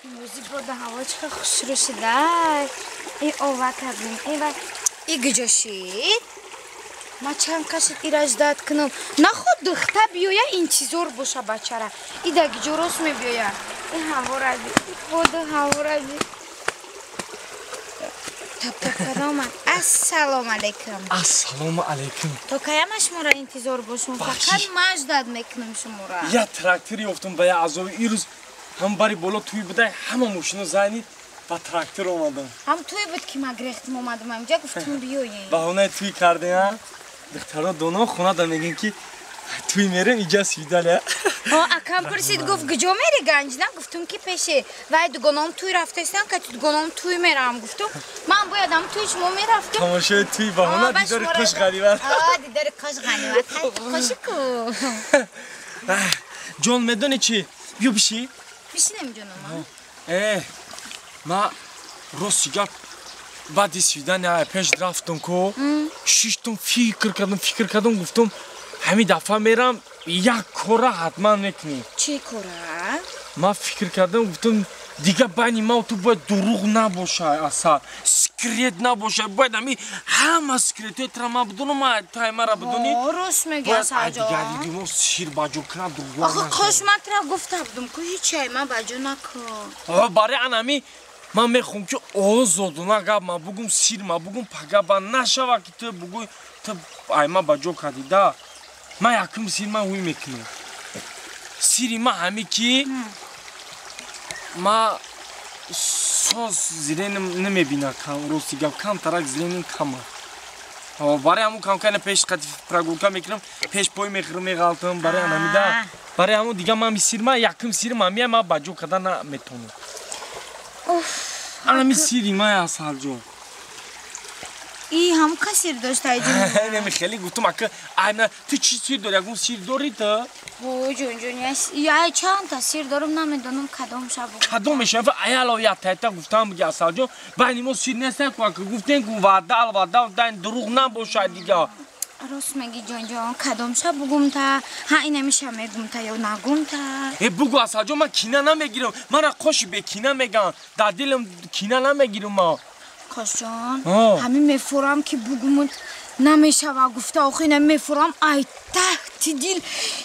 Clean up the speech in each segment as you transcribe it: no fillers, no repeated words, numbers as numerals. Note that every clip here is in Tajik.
Имрӯзи бода ҳаво чӣ хел хушрӯ шудай. И ова кардем, ива и гиҷо шид? Ма чанд кашид ира ждать кунам. Наход духта биёя, интизор боша бачара. И да гиҷо рост мебиёя. И ҳавора би, и боду ҳавора би. Тап-тап карда омад. Ассалому алайкум. Ассалому алайкум. То каяма шуморо интизор бошум? Фақат ма ждать мекунам шуморо. Я трактор ёфтум ба я азоби ирӯз ҳам бари боло туй будай, ҳама мошино занид, ба трактор омадам. Ҳам туй буд ки ма грехтим омадам инҷа, гуфтум биёем. Баҳонаи туй кардем, а? Духтаро доно хонада мегӯем ки туй мерем, иҷа свидания. Ҳо, акам пурсид, гуфт гиҷо мери Ганҷина? Гуфтум ки пеши вай дугоном туй рафтаистам, ка дугоном туй мерам, гуфтум. Ман бояд ам туй шумо мерафтум. Тамошои туй баҳона дидори қош ғанимат. А, дидори қош ғанимат. Қоши ку. Ҷон, медони чӣ? Биё биши. Бишинем ҷоном. Ма рости гап баъди свидания пеш рафтум ку, шиштум, фикр кардам, фикр кардам, гуфтум ҳамин дафъа мерам як кора ҳатман мекунем. Чӣ кора? Ман фикр кардам, гуфтум дига байни ман ту бояд дурӯғ набошад, асал секрет набошад, бояд ҳами ҳама секретҳои тура ман бидонам, ту ҳамаро бидонӣ. Рост мегӯӣ, Асалҷон. Дига мо сир баҷо кунам, дурӯғ Охи қош, ман тура гуфта будум ку ҳечай ман баҷо накун. Барои ан ҳами ман мехоҳам ки озодона гап ман бугум, сир ман бугум, пага ба нашава ки ту бугӯй ту ай ман баҷо кардӣ да. Ман якум сир ман ҳуй мекунам. Сири ман ҳами ки ма соз зиреним намебина, кам рости гап камтарак зиреним кама. Барои ҳамун камкайна пеш қати прогулка мекунам, пеш пой мехӯрам, меғалтам, барои анамида. Барои ҳамун дига ман сир ман якум сир ман мия ман баҷо карда наметонам. Анами сири ман, Асалҷон. И ҳам ка сир доштай ҷон? Неми хеле гуфтум ака, айна ту чӣ сир дори? Ягон сир дори ту? О, ҷон ҷон, я чандта сир дорам, намедонам кадом ша бугум. Кадом мешава? Аяло я тайта гуфтам буги Асалҷон, байни мо сир нест ку ака гуфтем ку ваъда ваъда дан дурӯғ набошад дига. Рост меги ҷон ҷон, кадом ша бугум та? Ҳа инамиша мегум та ё нагум та? Э бугу Асалҷон, ман кина намегирам. Мара қоши бекина меган. Дар дилам кина намегирам ма. Қошҷон, ҳамин мефурам ки бугумут намешава гуфта, охи инами мефурам ай таҳти дил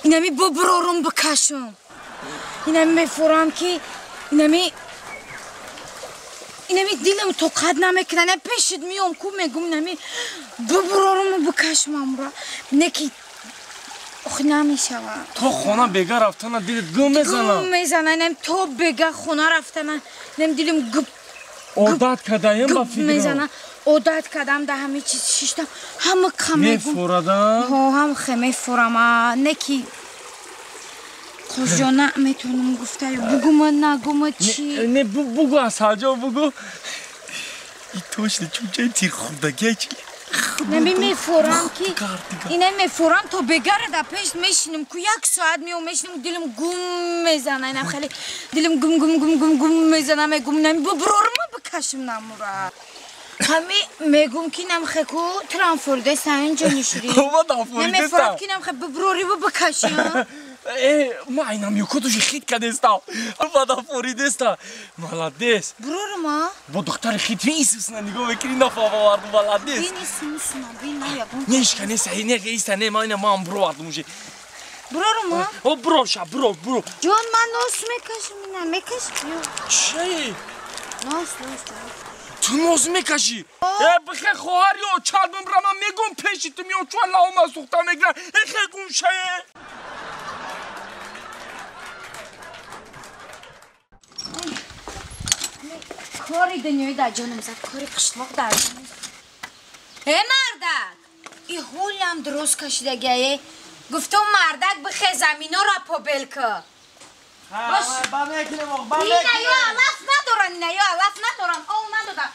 инами буброрум бикашум. Инами мефурам ки инами дилам тоқат намекунад, инами пешит миём ку мегум инами буброруму бикашум амра. Не ки охи намешава. То хона бега рафтана дилат гум мезана. Гум мезана, инами то бега хона рафтана, инами дилам гуп одат кардаем ба фикрам. Мезана. Одат кардам, да ҳами чиз шиштам. Ҳама ка мегум. Мефурадам? Ҳо, ҳам хе мефурам. Не ки Қошҷон наметонам гуфта, бугума нагума чӣ? Не, бугу Асалҷон, бугу. И точно чунчаи тирхӯрдагия чи? Нами мефурам ки ина мефурам то бегара да пеш мешинам ку як соат меом мешинам, дилам гум мезана, инам хеле дилам гум гум гум гум гум мезана, мегум нами буброрма бикашим намура. Ҳами мегум ки нам хеку трам фурдеста инҷо нишири. Намефурам ки нам хе буброрибу бикашим. Ма айнам юкотуши хит кадеста. Бада форидеста. Молодец. Брорма? Бо духтари хит Иисусна нигоҳ мекунӣ нафавардум, молодец. Бин Иисусна, бин ягон. Нешка не саи, не иста не, ма ина ман бровардум уже. Брорма? О, броша, бро, бро. Ҷон, ман нос мекашам, ина мекашам. Чӣ? Нос, нос. Ту нос мекашӣ? Э, бихе хоҳар ё чалбам бра, ман мегум пеши ту мео чуа лаома сухта мегира. Э, хе гумшае. Кори дунёи дар ҷонам зад, кори қишлоқ дар ҷонам зад. Э, мардак! И ҳолам дуруст кашидагие. Гуфтум мардак бихе заминора побел ку. Ина ё алаф надоран, ина ё алаф надоран, ов надодан.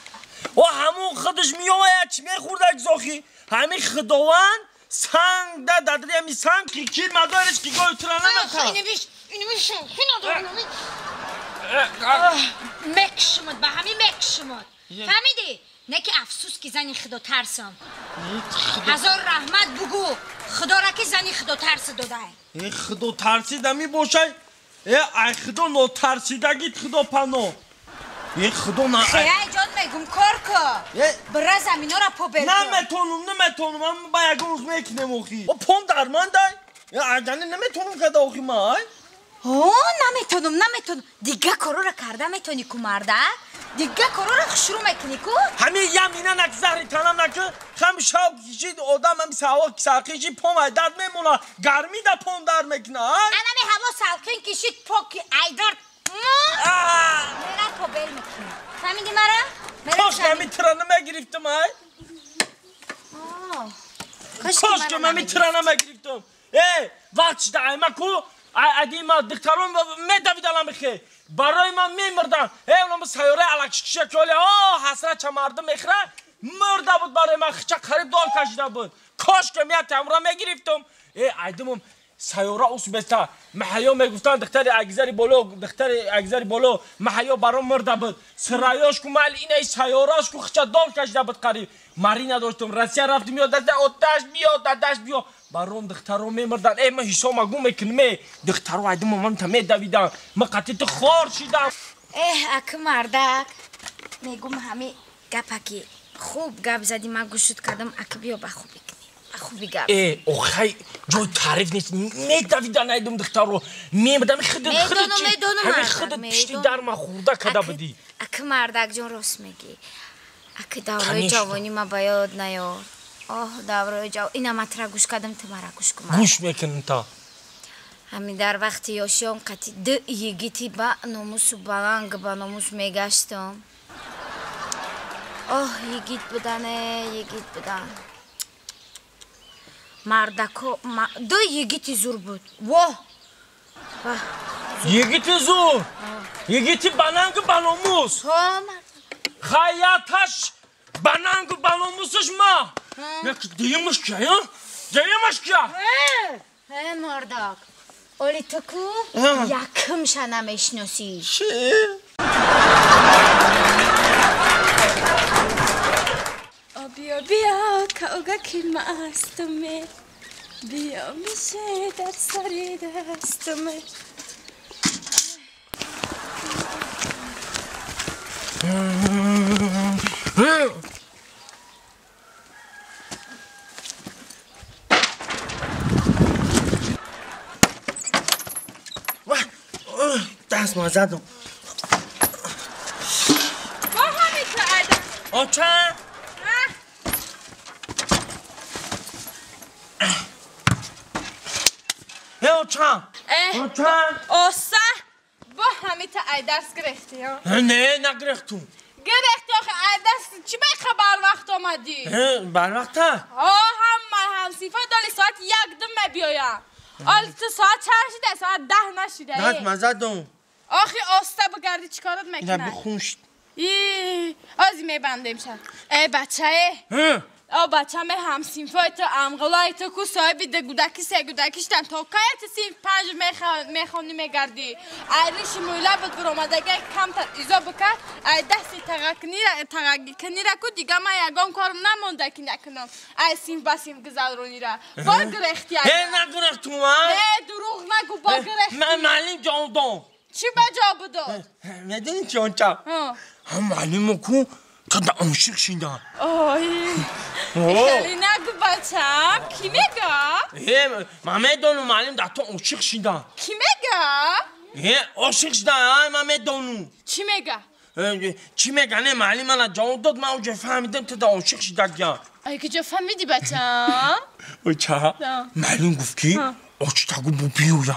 О, ҳамун худаш меояд, чӣ мехӯрдак зохӣ? Ҳамин худованд санг да дадри ҳами санг кир мадореш ки гой тура намата. Инамиш, шӯхӣ надорам. Мекшумад, ба ҳамин мекшумад. Фаҳмидӣ? Не ки афсӯс ки зани худо тарсам. Ҳазор раҳмат бугӯ, худора ки зани худо тарси додай. Худо тарси дами бошай. Ай худо нотарсидагит худо пано. Е худо на. Ай ҷон мегум кор ку. Бира заминора по бер. Наметонум, наметонум. Ман ба ягон рӯз мекунем охи. О пом дармандай. Айдани наметонум када охи ма ай. О, наметонум, наметонум. Дига корора карда метони ку марда? Дига корора хушрӯ мекунӣ ку? Ҳами ямина нак заҳри танам нак хам шав кишид одам ҳами саҳво салқин шид пом ай дард мемона. Гармӣ да пом дард мекуна ай. Анами ҳаво салқин кишид поки ай дард. Мера побел мекунӣ. Фаҳмидӣ мара? Кош ами тира намегирифтам ай. Кош ки ами тира намегирифтам. Э, вақт шуда айма ку адима духтарон медавидалам бихе. Барои ман мемурдан. Э, онам сайёраи алакшикша ки оли о ҳасрат ча мардум мехӯра мурда буд барои ман хича қариб дол кашида буд. Кош ки мия тамра мегирифтам. Э, айдимум сайёра усбеста. Маҳаё мегуфтанд духтари агзари боло, духтари агзари боло, маҳаё баром мурда буд. Сираёш ку мал инаи сайёраш ку хича дол кашида буд қариб. Марина доштум, Россия рафтим ё дада оташ биё, дадаш биё. Баром духтаро мемурдан. Э, ман ҳисома гум мекунам. Э, духтаро айдимум ман та медавидам. Ман қатъи ту хор шидам. Эҳ, аки мардак. Мегум ҳами гапа ки хуб гап задӣ, ман гӯшуд кардам, аки биё ба хубӣ кунӣ. Ба хубӣ гап. Э, охай ҷои таъриф нест. Медавидан айдум духтаро. Мемурдам худат худат чи? Ҳами худат пишти дар ма хӯрда када будӣ. Аки мардак ҷон рост мегӣ. Аки давраи ҷавонӣ ма ба ёд наёр. Оҳ, давраи ҷав. Ина ма тра гӯш кардам, ту мара гӯш кун. Гӯш мекунам та. Ҳами дар вақти ёшиём қати ду йигити ба номусу баланг ба номус мегаштам. Оҳ, йигит будане, йигит будан. Мардако, ду йигити зур буд. Воҳ! Йигити зур! Йигити балангу ба номус! Ҳо, мард. Хаяташ банангу ба номусаш ма! Як дуюмаш кия? Дуюмаш кия? Э, мардак. Оли ту ку якумша намешиносӣ. Чи? Биё, биё, каугаки мастуме. Биё, мише дар сари дастуме. دست ما زدم. با همین تو ادم. آچه؟ آچه؟ آچه؟ آسه با همین تو ای درس گرفتی ها؟ نه نگرفتم. گرفتی آخه ای درس چی بخه بر وقت آمدی؟ بر وقته؟ ها هم همسیفه دالی ساعت 1:02 بیایم. آل تو ساعت چند شده؟ ساعت 10 نشده. دست ما زدم. آخه آسته بگردی چیکارت میکنه؟ اینه بخون شد. ای آزی میبندیم شد. ای بچه او بچه می همسینفای تو امغلای تو کو صاحب ده گودکی سه گودکیشتن تا کی تو سینف 5 میخوانی میگردی. ایریش مولا بود برآمدگی کمتر ایزا بکن. ای دستی تغکنی را کو دیگه من یگان کارم نمونده که نکنم. ای سینف با سینف گذرونی را با گرختی. ای نگرختم من. ای دروغ نگو با گرختی. من معلم جواب داد. چی به جواب داد؟ میدونی چی اونجا؟ هم معلم کو تا دا عاشق شدم. آی خیلی نگو بچم. کی میگه؟ من میدونم معلم در تو عاشق شدم. کی میگه؟ عاشق شدم من میدونم. چی میگه؟ چی میگه؟ نه معلم من جواب داد من اونجا فهمیدم تو دا عاشق شدم. ای کجا فهمیدی بچم؟ بچه معلم گفت که عاشق تگو بو بیویم.